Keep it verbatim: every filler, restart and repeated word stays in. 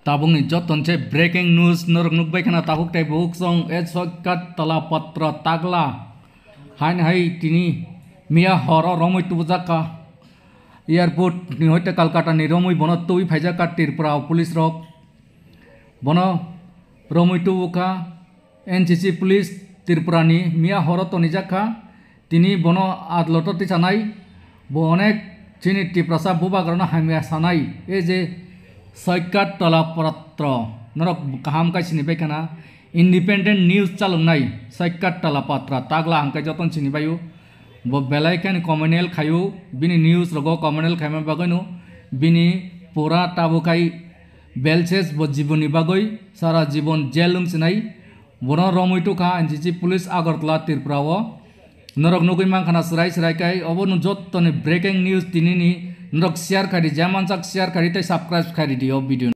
Tabukni joto se breaking news norok nukbai khana tabuk tei buhuk song e Soikat Tola Patra Tagla hain hai tini miya horo romwi tubujak kha airport ni hoite Kolkata ni romwi bono twi phaijak kha Tripura police rok bono romwi tubu kha N C C police Tripura ni miya horo tonijak kha. Tini bono adloto tisanai, bo onek chini Tiprasa bubagrano hamya sanai. E je Soikat Tola Patra, norok kaham kai sini bai khana, independent news chaloknai Soikat Tola Patra, Tagla hangkai joton sini baio. Bo belai khe communal khaio, bini news rogo communal khaima bagwino, bini pura tabukai belses bo jiboni bagwi sara jibon jail wng sinai. Bono romwi tukha N C C police Agartala Tripura o. Norok nugwi mankha na srai srai kai obo no jottoni breaking news tinini norok share khaidi, je mansak share khaidi tei subscribe khaidi o video.